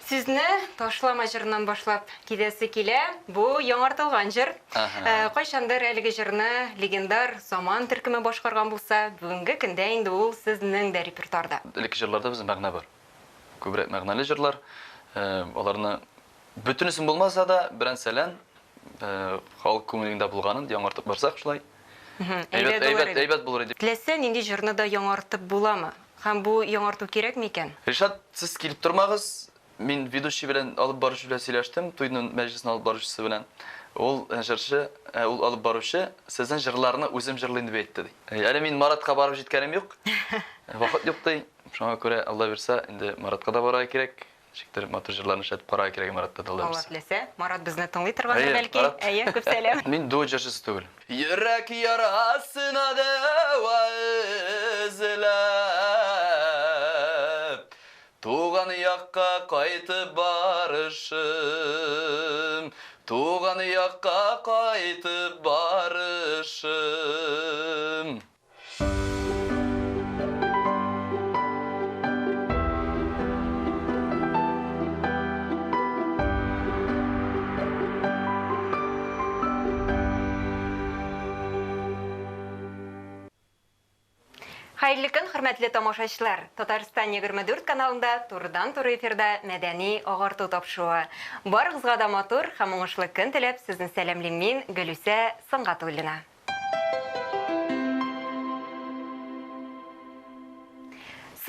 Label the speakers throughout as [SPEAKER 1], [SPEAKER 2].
[SPEAKER 1] Сүзне Ташлама җырыннан башлап китәсе килә. Бу яңартылган җыр. Кайчандыр әлеге җырны легендар Заман төркеме башкарган булса, бүгенге көндә инде ул сезнең дә репертуарда.
[SPEAKER 2] Элекке җырларда безнең мәгънә бар. Күбрәк мәгънәле җырлар. Аларны бөтенесен булмаса да, берән-сәлән халык күңелендә булганын яңартып барсак шулай.
[SPEAKER 1] Әйбәт,
[SPEAKER 2] әйбәт, әйбәт булыр иде.
[SPEAKER 1] Теләсә нинди җырны да яңартып буламы? Һәм бу яңарту кирәкме икән?
[SPEAKER 2] Ришат, сез килеп тормагыз, мин ведущий белән, алып баручы белән сөйләштем, туйның мәҗлесен алып баручысы белән. Ул җырчы, ул алып баручы, сезнең җырларны үзем җырлыйм дип әйтте, ди. Әле мин Маратка барып җиткәнем юк, вакыт юк, ди. Шуңа күрә, Алла бирса, инде Маратка да барырга кирәк. Ничектер матур җырларны эшләтеп карарга кирәк Маратта да, Алла
[SPEAKER 1] Алла теләсә, Марат безне тыңлый торгандыр, бәлки. Әйе, күп сәлам.
[SPEAKER 2] Мин дуэт җырчысы түгел. Йөрәк ярасына дәва эзләп, Туган якка кайтып барышым, Туган якка кайтып барышым.
[SPEAKER 1] Хәерле көн, хөрмәтле тамашачылар! Татарстан 24 каналында турыдан-туры эфирда Мәдәни агарту тапшыруы. Барыгызга да матур һәм уңышлы көн теләп, сезне сәламлим мин, Гөлүсә Сөнгатуллина.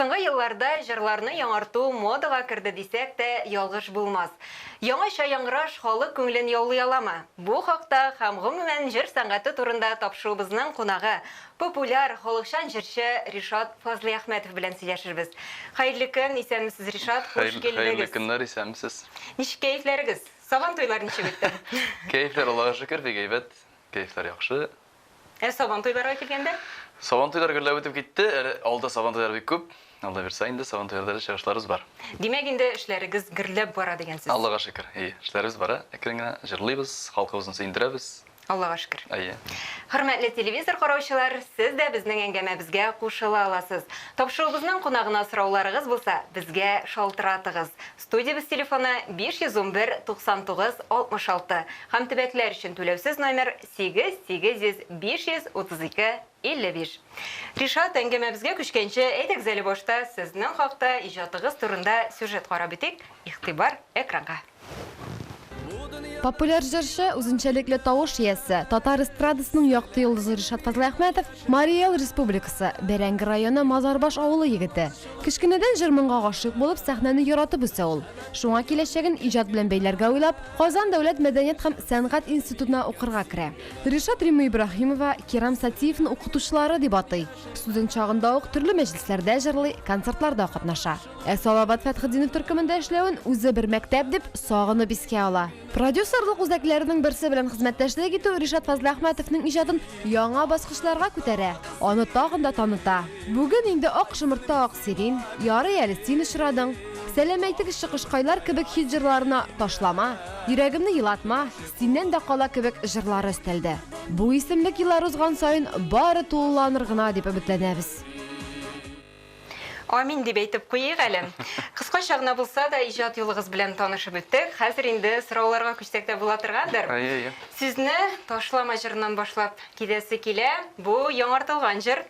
[SPEAKER 1] Соңгы елларда җырларны яңарту модага керде дисәк тә, ялгыш булмас. Яңача яңгыраш халык күңелен яулый аламы? Бу хакта һәм гомумән җыр сәнгате турында тапшыруыбызның кунагы, популяр, халыкчан җырчы Ришат Фазлыйәхмәтов белән сөйләшербез. Хәерле көн, исәнмесез, Ришат, хуш килдегез.
[SPEAKER 2] Хәерле көннәр, исәнмесез.
[SPEAKER 1] Ничек кәефләрегез? Сабан туйлары ничек үтте?
[SPEAKER 2] Кәефләр, Аллага шөкер, бик әйбәт. Кәефләр яхшы.
[SPEAKER 1] Ә Сабантуйларга килгәндә?
[SPEAKER 2] Сабантуйлар гөрләп үтеп китте. Әле алда Сабантуйлар бик күп. Алла бирса инде Сабантуйларда әле чыгышларыбыз бар.
[SPEAKER 1] Димәк инде эшләрегез гөрләп бара дигән сүз.
[SPEAKER 2] Аллага шөкер. Әйе, эшләребез бара. Әкрен генә җырлыйбыз, халкыбызны сөендерәбез.
[SPEAKER 1] Аллага шөкер.
[SPEAKER 2] Әйе.
[SPEAKER 1] Хөрмәтле телевизор караучылар, сез дә безнең әңгәмәбезгә кушыла аласыз. Тапшыруыбызның кунагына сорауларыгыз булса, безгә шалтыратыгыз. Студиябез телефоны 511 99 66 һәм төбәкләр өчен түләүсез номер 8 800 532 55. Ришат, әңгәмәбезгә күчкәнче, әйдәгез әле башта сезнең хакта, иҗатыгыз турында сюжет карап үтик. Игътибар экранга!
[SPEAKER 3] Популяр җырчы, үзенчәлекле тавыш иясе, татар эстрадасының якты йолдызы Ришат Фазлыәхмәтов Марий Эл Республикасы, Бәрәңге районы Мазарбаш авылы егете. Кечкенәдән җыр-моңга гашыйк булып, сәхнәне яратып үсә ул. Шуңа киләчәген иҗат белән бәйләргә уйлап, Казан дәүләт мәдәният һәм сәнгать институтына укырга керә. Ришат Римма Ибраһимова, Кирам Сатиевны укытучылары дип атый. Студент чагында ук төрле мәҗлесләрдә җырлый, концертларда катнаша. Ә Салават Фәтхетдинов төркемендә эшләвен үзе бер мәктәп дип, сагынып искә ала. Продюсерлык үзәкләренең берсе белән хезмәттәшлек итү Ришат Фазлыәхмәтовның иҗатын яңа баскычларга күтәрә, аны тагын да таныта. Бүген инде Ак шомыртта ак сирин, Ярый әле син очрадың, Сәлам әйтегезче кошкайлар кебек хит җырларына Ташлама, Йөрәгемне елатма, Синнән дә кала кебек җырлары өстәлде. Бу исемлек еллар узган саен бары тулыланыр гына дип өметләнәбез.
[SPEAKER 1] Амин дип әйтеп куйыйк әле. Кыскача гына булса да иҗат юлыгыз белән танышып үттек. Хәзер инде сорауларга күчсәк тә була торгандыр.
[SPEAKER 2] Әйе, әйе.
[SPEAKER 1] Сүзне Ташлама җырыннан башлап китәсе килә. Бу яңартылган җыр.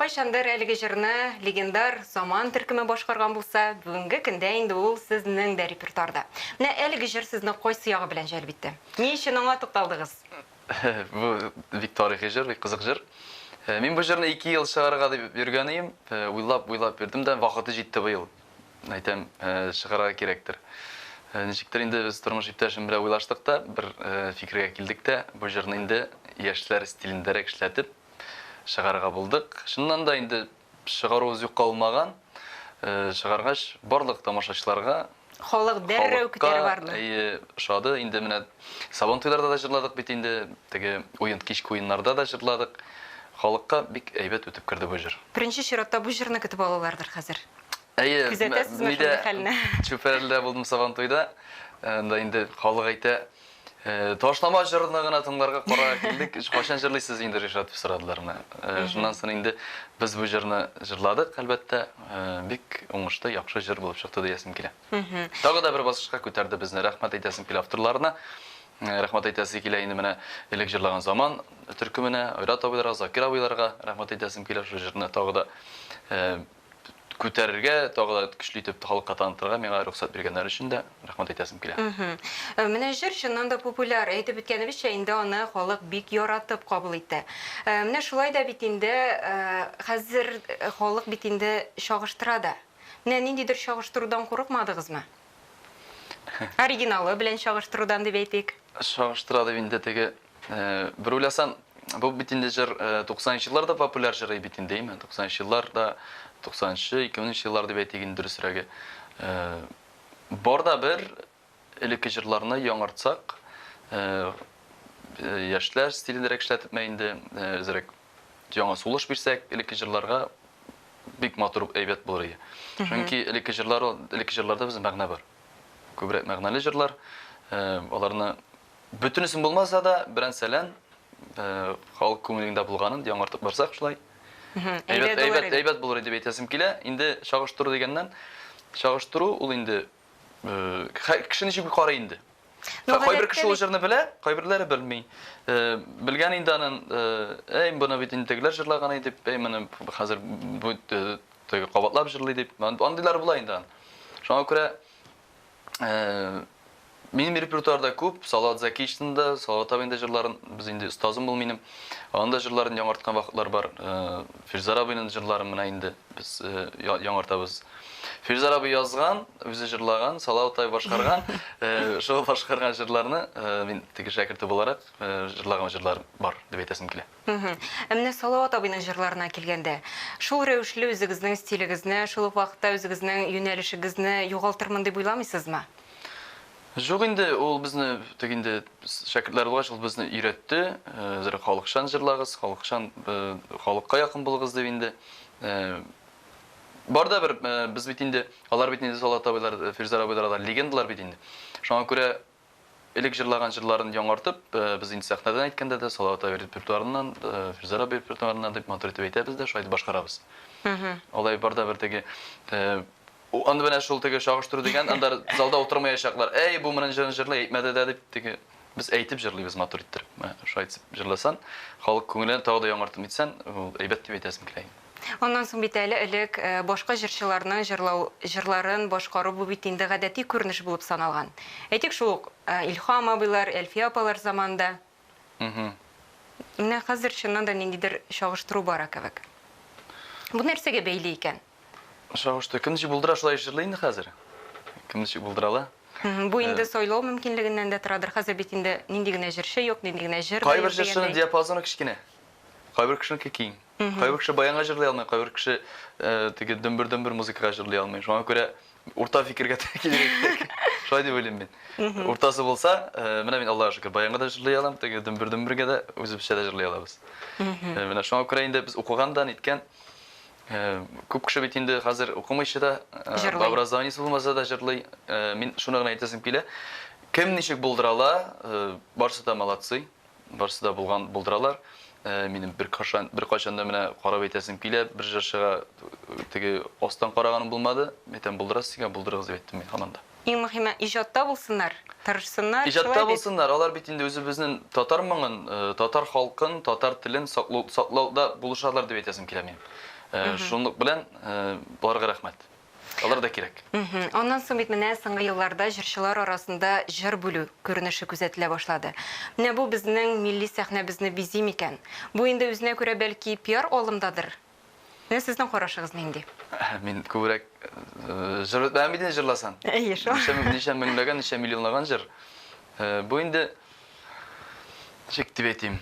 [SPEAKER 1] Кайчандыр әлеге җырны легендар Заман төркеме башкарган булса, бүгенге көндә инде ул сезнең дә репертуарда. Менә әлеге җыр сезне кайсы ягы белән җәлеп итте? Ни өчен аңа тукталдыгыз?
[SPEAKER 2] Бу бик тарихи җыр, бик кызык җыр. Мин бу җырны ике ел чыгарырга дип йөргән идем. Уйлап, уйлап йөрдем дә, вакыты җитте быел. Әйтәм, чыгарырга кирәктер. Ничектер инде без тормыш иптәшем белән уйлаштык та, бер фикергә килдек тә, бу җырны инде яшьләр стилендәрәк эшләтеп чыгарырга булдык. Чыннан да инде Чыгаруыбыз юкка булмаган. Чыгаргач, барлык тамашачыларга,
[SPEAKER 1] Халык дәррәү күтәреп
[SPEAKER 2] халыкка,
[SPEAKER 1] барды.
[SPEAKER 2] әйе, ошады. Инде менә Сабантуйларда да җырладык бит инде, теге уен, кичке уеннарда да җырладык. Халыкка бик әйбәт үтеп керде бу җыр.
[SPEAKER 1] Беренче чиратта бу җырны көтеп алалардыр хәзер.
[SPEAKER 2] Әйе,
[SPEAKER 1] Күзәтәсезме
[SPEAKER 2] нидә,
[SPEAKER 1] шундый хәлне?
[SPEAKER 2] Чүпрәледә булдым Сабантуйда. Анда инде халык әйтә, Ташлама җырны гына тыңларга карарга килдек. Кайчан җырлыйсыз инде, Ришат, дип сорадылар менә. Шуннан соң инде без бу җырны җырладык, әлбәттә. Бик уңышлы, яхшы җыр булып чыкты диясем килә. Тагы да бер баскычка күтәрде безне. Рәхмәт әйтәсем килә авторларына. Рәхмәт әйтәсе килә инде менә элек җырлаган Заман төркеменә, Айрат абыйларга, Закир абыйларга рәхмәт әйтәсем килә. Шул җырны тагы да күтәрергә, тагы да көчле итеп халыкка танытырга миңа рөхсәт биргәннәре өчен дә рәхмәт әйтәсем килә.
[SPEAKER 1] Менә җыр чыннан да популяр. Әйтеп үткәнебезчә, инде аны халык бик яратып кабул итте. Менә шулай да бит инде хәзер халык бит инде чагыштыра да. Менә ниндидер чагыштырудан курыкмадыгызмы? Оригиналы белән чагыштырудан дип әйтик.
[SPEAKER 2] Чагыштыра дип инде теге бер уйласаң, бу бит инде җыр 90 нчы елларда популяр җыр бит инде, әйме? 90 нчы елларда, 90 нчы, 2000 нче еллар дип әйтик инде дөресрәге. Бар да бер элекке җырларны яңартсак, яшьләр стилендәрәк эшләтепме инде, әзрәк яңа сулыш бирсәк, элекке җырларга бик матур, әйбәт булыр иде. Чөнки элекке җырлар, элекке җырларда безнең мәгънә бар. Күбрәк мәгънәле җырлар. Аларны бөтенесен булмаса да, берән-сәлән халык күңелендә булганын яңартып барсак шулай. Әйбәт, әйбәт, әйбәт булыр иде дип әйтәсем килә. Инде чагыштыру дигәннән, чагыштыру ул инде кеше ничек карый инде. Ну, кайбер кеше ул җырны белә, кайберләре белми. Белгән инде анын, әй, моны бит инде тегеләр җырлаган иде дип, әй, моны хәзер бу теге кабатлап җырлый дип. Андыйлар була инде аны. Шуңа күрә минем репертуарда күп, Салават Зәкиевичның да, Салават абыйның да җырларын, без инде остазым ул минем. Аның да җырларын яңарткан вакытлар бар. Фирзар абыйның җырларын менә инде без яңартабыз. Фирзар абый язган, үзе җырлаган, Салават абый башкарган, шул башкарган җырларны мин теге шәкерте буларак җырлаган җырлар бар дип әйтәсем килә.
[SPEAKER 1] Ә менә Салават абыйның җырларына килгәндә, шул рәвешле үзегезнең стилегезне, шул ук вакытта үзегезнең юнәлешегезне югалтырмын дип уйламыйсызмы?
[SPEAKER 2] Юк инде, ул безне теге инде шәкертләр булгач, ул безне өйрәтте, әзрәк халыкчан җырлагыз, халыкчан, халыкка якын булыгыз дип инде. Бар да бер, без бит инде, алар бит инде Салават абыйлар, Фирзәр абыйлар, алар легендалар бит инде. Шуңа күрә элек җырлаган җырларын яңартып, без инде сәхнәдән әйткәндә дә Салават абый репертуарыннан, Фирзәр абый репертуарыннан дип матур итеп әйтәбез дә, шулай итеп башкарабыз. Алай бар да бер теге анда менә шул теге чагыштыру дигән, анда залда утырмаячаклар. Әй, бу моның җырын җырлый, әйтмәде дә дип теге без әйтеп җырлыйбыз матур иттереп. Менә шулай итеп җырласан, халык күңелен тагы да яңартып нитсән, ул әйбәт дип әйтәсем килә инде.
[SPEAKER 1] Аннан соң бит әле элек башка җырчыларның җырлау җырларын башкару бу бит инде гадәти күренеш булып саналган. Әйтик, шул ук Илһам абыйлар, Әлфия апалар заманында. Менә хәзер чыннан да ниндидер чагыштыру бара кебек. Бу нәрсәгә бәйле икән?
[SPEAKER 2] Чагыштыру. Кем ничек булдыра, шулай җырлый инде хәзер. Кем ничек булдыра ала.
[SPEAKER 1] Бу инде сайлау мөмкинлегеннән дә торадыр. Хәзер бит инде нинди генә җырчы юк, нинди генә җыр да
[SPEAKER 2] Кайбер
[SPEAKER 1] юк
[SPEAKER 2] җырчының
[SPEAKER 1] дигәндәй.
[SPEAKER 2] диапазоны кечкенә. Кайбер кешенеке киң. Кайбер кеше баянга җырлый алмый, кайбер кеше теге дөмбер-дөмбер музыкага җырлый алмый. Шуңа күрә урта фикергә килергә кирәк. Шулай дип уйлыйм мин. Уртасы булса, менә мин Аллага шөкер, баянга да җырлый алам, теге дөмбер-дөмбергә дә үзебезчә дә җырлый алабыз. Менә шуңа күрә инде без укыган да, ниткән күп кеше бит инде хәзер укымыйча да, образованиесе булмаса да җырлый. Мин шуны гына әйтәсем килә. Кем ничек булдыра ала, барысы да молодцы. Барысы да булган, булдыралар. Минем беркайчан, беркайчан да менә карап әйтәсем килә, бер җырчыга теге астан караганым булмады. Әйтәм, булдырасыз икән, булдырыгыз дип әйттем мин һаман да.
[SPEAKER 1] Иң мөһиме, иҗатта булсыннар, тырышсыннар,
[SPEAKER 2] Иҗатта
[SPEAKER 1] шулай бит?
[SPEAKER 2] булсыннар, алар бит инде үзебезнең татар моңын, татар халкын, татар телен саклау, саклауда булышалар дип әйтәсем килә минем. Шунлык белән, боларга рәхмәт. Алар да кирәк.
[SPEAKER 1] Аннан соң бит менә соңгы елларда җырчылар арасында җыр бүлү күренеше күзәтелә башлады. Менә бу безнең милли сәхнәбезне бизи микән? Бу инде үзенә күрә бәлки пиар алымдадыр? Менә сезнең карашыгыз нинди?
[SPEAKER 2] Мин күбрәк җыр бетмәгән бит инде җырласаң.
[SPEAKER 1] Әйе шул.
[SPEAKER 2] Ничә, ничә меңләгән, ничә миллионлаган җыр. Бу инде ничек дип әйтим?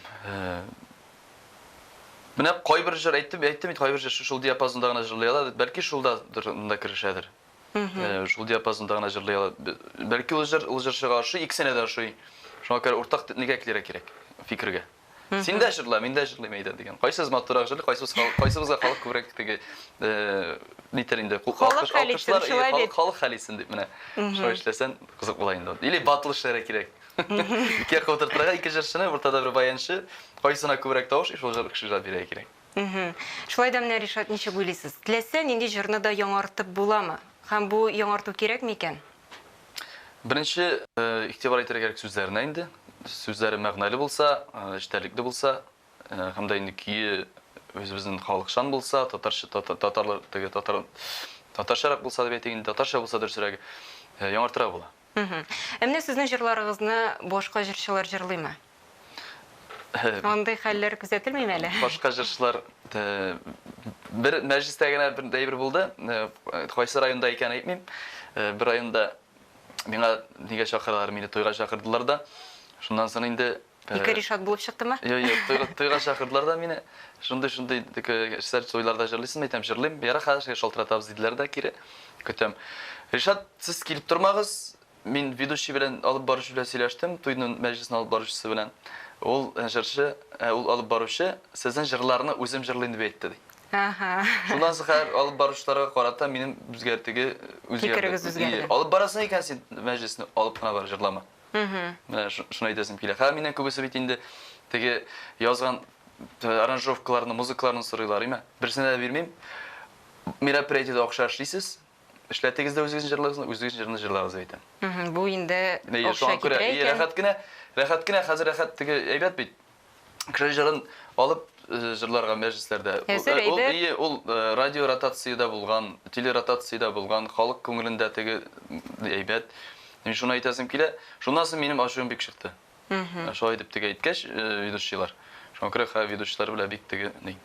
[SPEAKER 2] Менә кайбер җыр әйттем, әйттем бит, кайбер җыр шул диапазонда гына җырлый ала, бәлки шул да да керешәдер. Шул диапазонда гына җырлый ала. Бәлки ул җыр, ул җырчыга ошый, икесенә дә ошый. Шуңа күрә уртак нигә килергә кирәк, фикергә. Син дә җырла, мин дә җырлыйм әйдә дигән. Кайсыбыз матуррак җырлый, кайсыбыз кайсыбызга халык күбрәк теге нитер инде,
[SPEAKER 1] Халык хәл итсен, шулай бит.
[SPEAKER 2] Халык хәл итсен дип менә. Шулай эшләсән, кызык була инде. Или батл эшләргә кирәк. Ике якка утыртырга, ике җырчыны, уртада бер баянчы, кайсына күбрәк тавыш, шул җыр кешегә бирергә кирәк.
[SPEAKER 1] Шулай да менә, Ришат, ничек уйлыйсыз? Теләсә нинди җырны да яңартып буламы? Һәм бу яңарту кирәкме икән?
[SPEAKER 2] Беренче, игътибар итәргә кирәк сүзләренә инде. Сүзләре мәгънәле булса, эчтәлекле булса, һәм дә инде көе үзебезнең халыкчан булса, татарча, татарлар теге татар татарчарак булса дип әйтик инде, татарча булса дөресрәге, яңартырга була.
[SPEAKER 1] Ә менә сезнең җырларыгызны башка җырчылар җырлыймы? Андый хәлләр күзәтелмиме әле?
[SPEAKER 2] Башка җырчылар бер мәҗлестә генә бер әйбер булды. Кайсы районда икәнен әйтмим. Бер районда миңа нигә чакыралар, мине туйга чакырдылар да. Шуннан соң инде
[SPEAKER 1] Ике Ришат булып чыктымы?
[SPEAKER 2] Юк, юк, туйга, туйга чакырдылар да мине. Шундый-шундый кешеләр туйларда җырлыйсыңмы әйтәм, җырлыйм. Ярар, хәзер шалтыратабыз диделәр дә кире. Көтәм. Ришат, сез килеп тормагыз. Мин ведущий белән, алып баручы белән сөйләштем, туйның мәҗлесен алып баручысы белән. Ул җырчы, ул алып баручы сезнең җырларны үзем җырлыйм дип әйтте, ди.
[SPEAKER 1] Ага.
[SPEAKER 2] Шуннан соң хәзер алып баручыларга карата минем үзгәртеге үзгәрде.
[SPEAKER 1] Фикерегез үзгәрде.
[SPEAKER 2] Алып барасың икән син мәҗлесне, алып кына бар, җырлама. Менә шуны әйтәсем килә. Хәзер миннән күбесе бит инде теге язган аранжировкаларны, музыкаларны сорыйлар, име? Берсенә дә бирмим. Мероприятиедә акча эшлисез, эшләтегез дә үзегезнең җырларыгызны, үзегезнең җырны җырлагыз дип
[SPEAKER 1] әйтәм. Бу инде акча китерә икән.
[SPEAKER 2] Рәхәт кенә, рәхәт кенә, хәзер рәхәт теге әйбәт бит. Кеше җырын алып җырларга мәҗлесләрдә.
[SPEAKER 1] Әзер әйбәт.
[SPEAKER 2] Ул радио ротациядә булган, телеротациядә булган, халык күңелендә теге әйбәт. Мин шуны әйтәсем килә. Шуннан соң минем ачуым бик чыкты. Шулай дип теге әйткәч, ведущийлар. Шуңа күрә хәзер ведущийлар белән бик теге ни,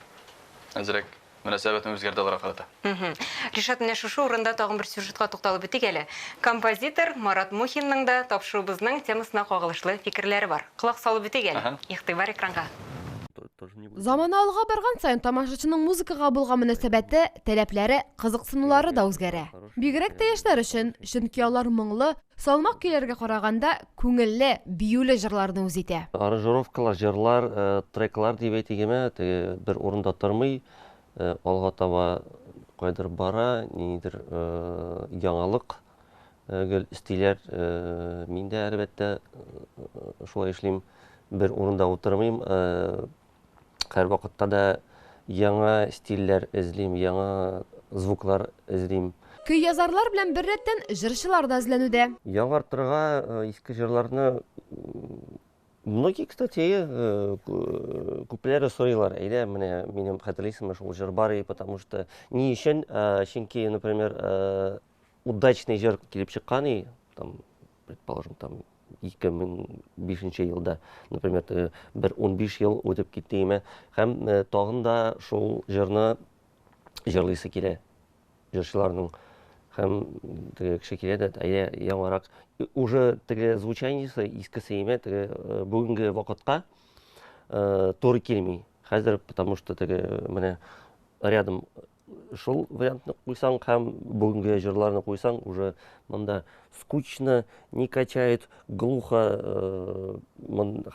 [SPEAKER 2] әзрәк мөнәсәбәтем үзгәрде аларга карата.
[SPEAKER 1] Ришат, менә шушы урында тагын бер сюжетка тукталып үтик әле. Композитор Марат Мухинның да тапшыруыбызның темасына кагылышлы фикерләре бар. Колак салып үтик әле. Игътибар экранга.
[SPEAKER 3] Замана алга барган саен тамашачының музыкага булган мөнәсәбәте, таләпләре, кызыксынулары да үзгәрә. Бигрәк тә яшьләр өчен, чөнки алар моңлы, салмак көйләргә караганда, күңелле, биюле җырларны үз итә.
[SPEAKER 4] Аранжировкалар, җырлар, треклар дип әйтик, теге бер урында тормый, алга таба кайдыр бара, ниндидер яңалык гел өстиләр. Мин дә, әлбәттә, шулай эшлим, бер урында утырмыйм. Һәрвакытта да яңа стильләр эзлим, яңа звуклар эзлим.
[SPEAKER 3] Көй язарлар белән беррәттән җырчылар да эзләнүдә.
[SPEAKER 4] Яңартырга иске җырларны многие, кстати, күпләре сорыйлар. Әйдә, менә минем хәтерлисеңме, шул җыр бар, потому что ни өчен? Чөнки, например, удачный җыр килеп чыккан, и, там, предположим, там 2005 елда, например, бер 15 ел үтеп китте име, һәм тагын да шул җырны җырлыйсы килә җырчыларның. Һәм теге кеше килә дә, әйдә, яңарак, уже теге звучаниесе искесе име, теге бүгенге вакытка туры килми. Хәзер, потому что теге менә рядом шул вариантны куйсаң һәм бүгенге җырларны куйсаң, уже монда скучно, не качает, глухо.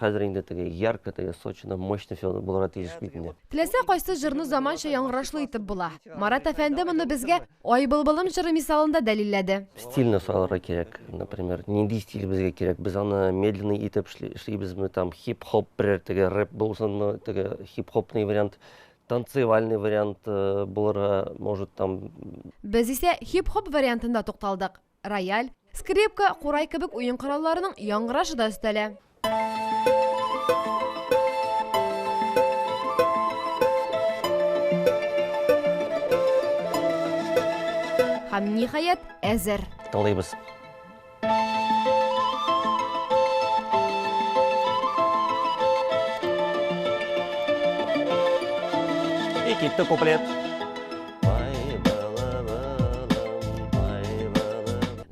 [SPEAKER 4] Хәзер инде теге ярко, теге сочно, мощно все булырга тиеш бит инде.
[SPEAKER 3] Теләсә кайсы җырны заманча яңгырашлы итеп була. Марат әфәнде моны безгә «Ай былбылым» җыры мисалында дәлилләде.
[SPEAKER 4] Стильне сайларга кирәк, например, нинди стиль безгә кирәк? Без аны медленный итеп эшлибезме, там хип-хоп берәр теге рэп булсынмы, теге хип-хопный вариант, танцевальный вариант булырга может там.
[SPEAKER 3] Без исә хип-хоп вариантында тукталдык. Рояль, скрипка, курай кебек уен коралларының яңгырашы да өстәлә. Һәм ниһаять, әзер.
[SPEAKER 4] Тыңлыйбыз. И китте куплет.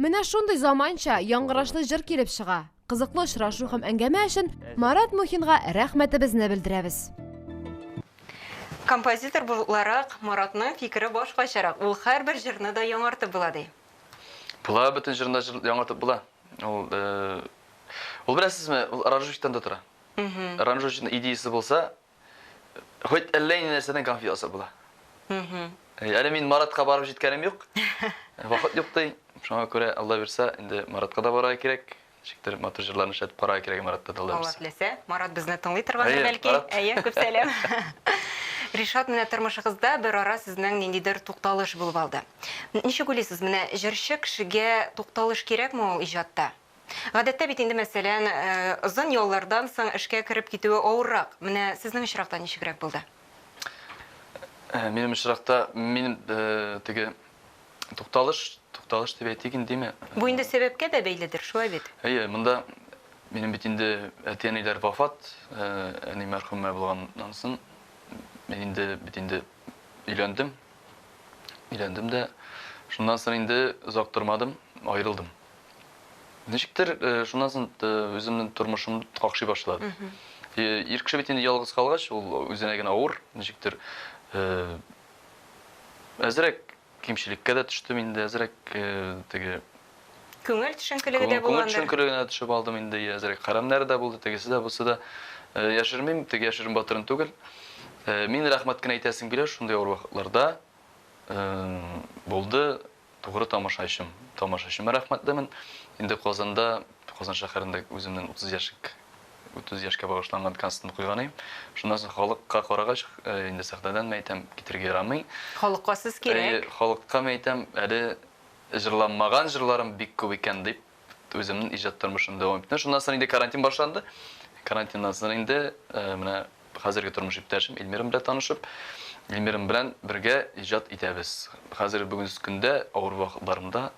[SPEAKER 3] Менә шундый заманча, яңгырашлы җыр килеп чыга. Кызыклы очрашу һәм әңгәмә өчен Марат Мухинга рәхмәтебезне белдерәбез.
[SPEAKER 1] Композитор буларак Маратның фикере башкачарак. Ул һәрбер җырны да яңартып була ди.
[SPEAKER 2] Була, бөтен җырны да яңартып була. Ул ул беләсезме, ул аранжировщиктан да тора. Аранжировщикның идеясы булса, хоть әллә ни нәрсәдән конфет ясап була. Әле мин Маратка барып җиткәнем юк. Вакыт юк ди. Шуңа күрә, Алла бирсә, инде Маратка да барырга кирәк. Ничектер матур җырларны эшләтеп карарга кирәк Маратта да
[SPEAKER 1] Алла
[SPEAKER 2] алабыз.
[SPEAKER 1] теләсә, Марат безне тыңлый торгандыр
[SPEAKER 2] Әйе,
[SPEAKER 1] бәлки.
[SPEAKER 2] Марат.
[SPEAKER 1] Әйе, күп сәлам. Ришат, менә тормышыгызда бер ара сезнең ниндидер тукталыш булып алды. Ничек уйлыйсыз, менә җырчы кешегә тукталыш кирәкме ул иҗатта? Гадәттә бит инде, мәсәлән, озын яллардан соң эшкә кереп китүе авыррак. Менә сезнең очракта ничегрәк булды?
[SPEAKER 2] Минем очракта минем теге тукталыш, тукталыш дип әйтик инде, димә.
[SPEAKER 1] Бу инде сәбәпкә дә бәйледер, шулай бит?
[SPEAKER 2] Әйе, монда минем бит инде әти-әниләр вафат, әни мәрхүмә булганнан соң мин инде бит инде өйләндем. Өйләндем дә, шуннан соң инде озак тормадым, аерылдым. Ничектер, шуннан соң үземнең тормышым какшый башлады. Ир кеше бит инде ялгыз калгач, ул үзенә генә авыр, ничектер. Әзрәк кимчелеккә дә төштем инде, әзрәк теге
[SPEAKER 1] Күңел төшенкелеге дә
[SPEAKER 2] Күңел
[SPEAKER 1] булгандыр.
[SPEAKER 2] төшенкелегенә төшеп алдым инде, әзрәк хәрәмнәр дә булды, тегесе дә, бусы да. Яшермим, теге яшерен батырын түгел. Мин рәхмәт кенә әйтәсем килә, шундый авыр вакытларда булды тугры тамашачым. Тамашачыма рәхмәтлемен. Инде Казанда, Казан шәһәрендә үземнең 30 яшьлек 30 яшькә багышланган концертны куйган идем. Шуннан соң халыкка карагач, инде сәхнәдән мин әйтәм, китергә ярамый.
[SPEAKER 1] Халыкка сез кирәк.
[SPEAKER 2] Халыкка мин әйтәм, әле җырланмаган җырларым бик күп икән дип, үземнең иҗат тормышым дәвам иттем. Шуннан соң инде карантин башланды. Карантиннан соң инде менә хәзерге тормыш иптәшем Эльмирам белән танышып, Эльмирам белән бергә иҗат итәбез. Хәзер бүгенге көндә авыр вакытларымда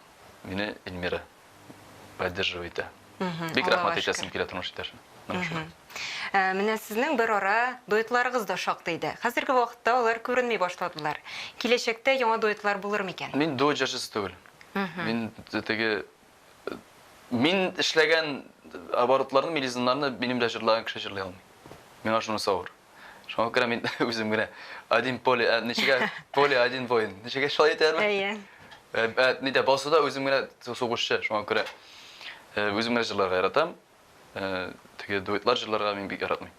[SPEAKER 2] мине Эльмира поддерживает итә. Бик рәхмәт әйтәсем килә тормыш иптәшемә. Менә шулай.
[SPEAKER 1] Менә сезнең бер ара дуэтларыгыз да шактый иде. Хәзерге вакытта алар күренми башладылар. Киләчәктә яңа дуэтлар булыр микән?
[SPEAKER 2] Мин дуэт җырчысы түгел. Мин теге мин эшләгән оборотларны, мелизмнарны минем белән җырлаган кеше җырлый алмый. Миңа шунысы авыр. Шуңа күрә мин үзем генә один поле, ничегә поле один воин. Ничегә шулай әйтәләрме?
[SPEAKER 1] Әйе.
[SPEAKER 2] Нидә басуда үзем генә сугышчы, шуңа күрә үзем генә җырларга яратам. Теге дуэтлар җырларга мин бик яратмыйм.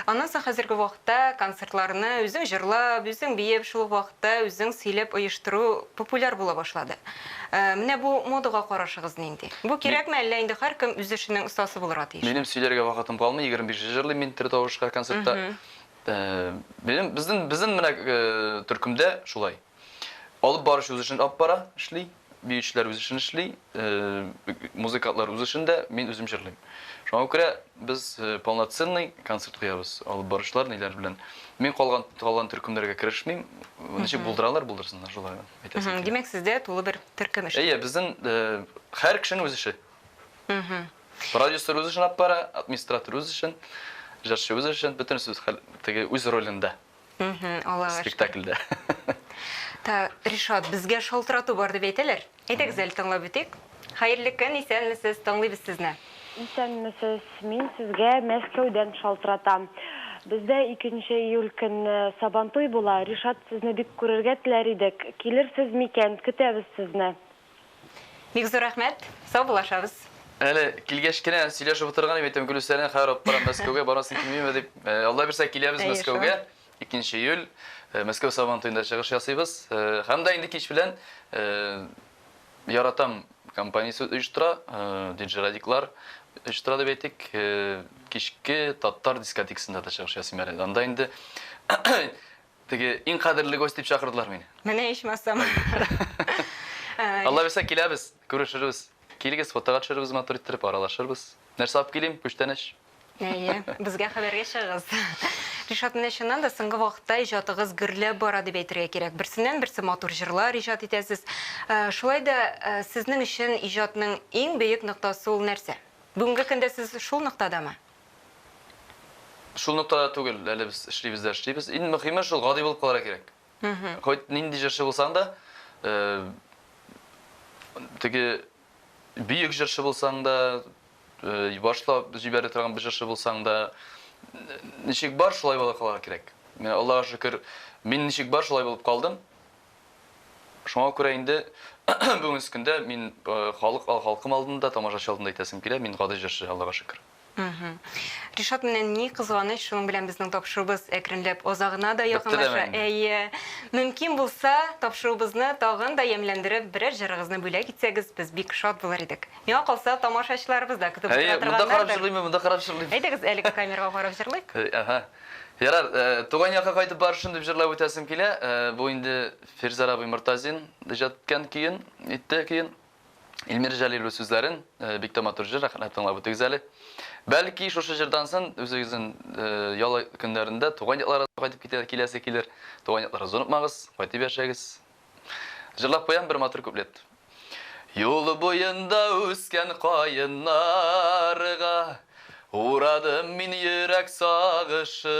[SPEAKER 1] Аннан соң хәзерге вакытта концертларны үзең җырлап, үзең биеп, шул ук вакытта үзең сөйләп оештыру популяр була башлады. Менә бу модага карашыгыз нинди? Бу кирәкме, әллә инде һәркем үз эшенең остасы булырга тиеш?
[SPEAKER 2] Минем сөйләргә вакытым калмый, 25 җырлыйм мин тере тавышка концертта. Минем безнең безнең менә төркемдә шулай. Алып баручы үз эшен алып бара, эшли, биючеләр үз эшен эшли, музыкантлар үз эшендә, мин үзем җырлыйм. Шуңа күрә без полноценный концерт куябыз, алып баручылар ниләр белән. Мин калган калган төркемнәргә керешмим. Ничек булдыралар, булдырсыннар, шулай әйтәсем килә.
[SPEAKER 1] Димәк, сездә тулы бер төркем эшли.
[SPEAKER 2] Әйе, безнең һәр кешенең үз эше. Продюсер үз эшен алып бара, администратор үз эшен, җырчы үз эшен, бөтенесе үз хәл, теге үз ролендә.
[SPEAKER 1] Аллага шөкер.
[SPEAKER 2] Спектакльдә.
[SPEAKER 1] Так, Ришат, безгә шалтырату бар дип әйтәләр. Әйдәгез әле тыңлап үтик. Хәерле көн, исәнмесез, тыңлыйбыз сезне.
[SPEAKER 5] Исәнмесез, мин сезгә Мәскәүдән шалтыратам. Бездә 2 июль көнне Сабантуй була. Ришат, сезне бик күрергә теләр идек. Килерсез микән? Көтәбез сезне.
[SPEAKER 1] Бик зур рәхмәт. Саубуллашабыз.
[SPEAKER 2] Әле килгәч кенә сөйләшеп утырган идем, әйтәм, Гөлүсәне хәбәр алып барам Мәскәүгә, барасың килмиме дип. Алла бирсә киләбез Мәскәүгә. 2 июль Мәскәү Сабантуенда чыгыш ясыйбыз. Һәм дә инде кич белән Яратам компаниясе оештыра, диджей Радиклар оештыра дип әйтик. Кичке татар дискотекасында да чыгыш ясыйм әле. Анда инде теге иң кадерле гость дип чакырдылар мине.
[SPEAKER 1] Менә ичмасам.
[SPEAKER 2] Алла бирсә киләбез, күрешербез. Килегез, фотога төшерербез матур иттереп, аралашырбыз. Нәрсә алып килим? Күчтәнәч.
[SPEAKER 1] Әйе, безгә хәбәргә чыгыгыз. Ришат, менә чыннан да соңгы вакытта иҗатыгыз гөрләп бара дип әйтергә кирәк. Берсеннән-берсе матур җырлар иҗат итәсез. Шулай да сезнең өчен иҗатның иң бөек ноктасы ул нәрсә? Бүгенге көндә сез шул ноктадамы?
[SPEAKER 2] Шул ноктада түгел, әле без эшлибез дә эшлибез. Иң мөһиме шул гади булып калырга кирәк. Хоть нинди җырчы булсаң да, теге бөек җырчы булсаң да, башлап җибәрә торган бер җырчы булсаң да, ничек бар, шулай була калырга кирәк. Менә Аллага шөкер, мин ничек бар, шулай булып калдым. Шуңа күрә инде бүгенге көндә мин халык халкым алдында, тамашачы алдында әйтәсем килә, мин гади җырчы, Аллага шөкер.
[SPEAKER 1] Ришат, менә ни кызганыч, шуның белән безнең тапшыруыбыз әкренләп азагына да якынлаша. Әйе. Мөмкин булса, тапшыруыбызны тагын да ямьләндереп, берәр җырыгызны бүләк итсәгез, без бик шат булыр идек. Миңа калса, тамашачыларыбыз да көтеп
[SPEAKER 2] утыра торганнардыр. Әйе, монда карап җырлыйммы, монда карап җырлыйм.
[SPEAKER 1] Әйдәгез, әлеге камерага карап җырлыйк.
[SPEAKER 2] Әһә. Ярар, туган якка кайтып барышым дип җырлап үтәсем килә. Бу инде Фирзәр абый Мортазин иҗат иткән көен, итте көен. Илмир Җәлил үз сүзләрен, бик тә матур җыр, рәхмәт тыңлап үтегез әле. Бәлки шушы җырдан соң үзегезнең ял көннәрендә туган якларыгызга кайтып китә киләсе килер. Туган якларыгызны онытмагыз, кайтып яшәгез. Җырлап куям бер матур куплет. Юл буенда үскән каеннарга Урадым мин йөрәк сагышын.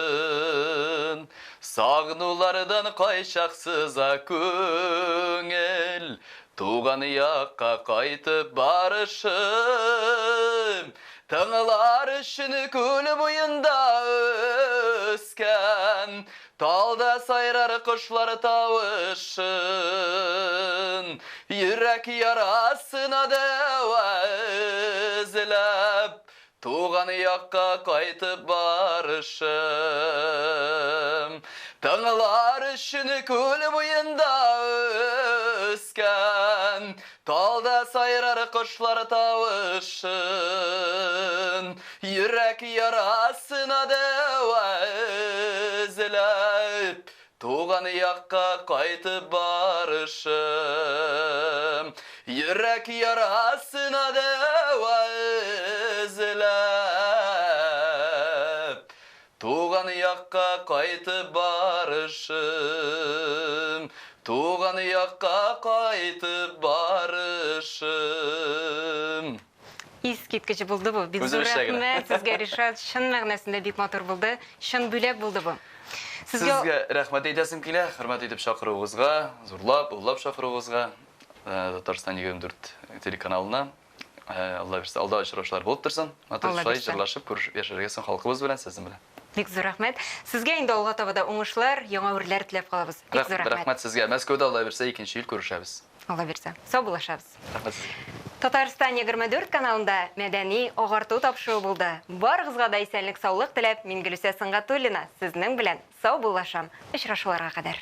[SPEAKER 2] Сагынулардан кайчак сыза күңел. Туган якка кайтып барышым. Тыңлар өчен күл буенда үскән Талда сайрар кошлар тавышын. Йөрәк ярасына дәва эзләп, Туган якка кайтып барышым. Тыңлар өчен күл буенда үскән Талда сайрар кошлар тавышын. Йөрәк ярасына дәва эзләп, Туган якка кайтып барышым. Йөрәк ярасына дәва эзләп, Туган якка кайтып барышым. Туган якка кайтып барышым.
[SPEAKER 1] Искиткеч булды бу. Бик зур рәхмәт сезгә, Ришат. Чын мәгънәсендә бик матур булды. Чын бүләк булды бу.
[SPEAKER 2] Сезгә рәхмәт әйтәсем килә, хөрмәт итеп чакыруыгызга, зурлап, олылап чакыруыгызга, Татарстан 24 телеканалына. Алла бирсә, алда очрашулар булып торсын. Матур шулай җырлашып, күрешеп яшәргә соң халкыбыз белән, сезнең белән.
[SPEAKER 1] Бик зур рәхмәт. Сезгә инде алга таба да уңышлар, яңа үрләр теләп калабыз. Бик зур рәхмәт.
[SPEAKER 2] Рәхмәт сезгә. Мәскәүдә Алла бирсә, икенче ел күрешәбез.
[SPEAKER 1] Алла бирсә. Саубуллашабыз.
[SPEAKER 2] Рәхмәт сезгә.
[SPEAKER 1] Татарстан 24 каналында мәдәни агарту тапшыруы булды. Барыгызга да исәнлек-саулык теләп, мин Гөлүсә Сөнгатуллина сезнең белән саубуллашам. Очрашуларга кадәр.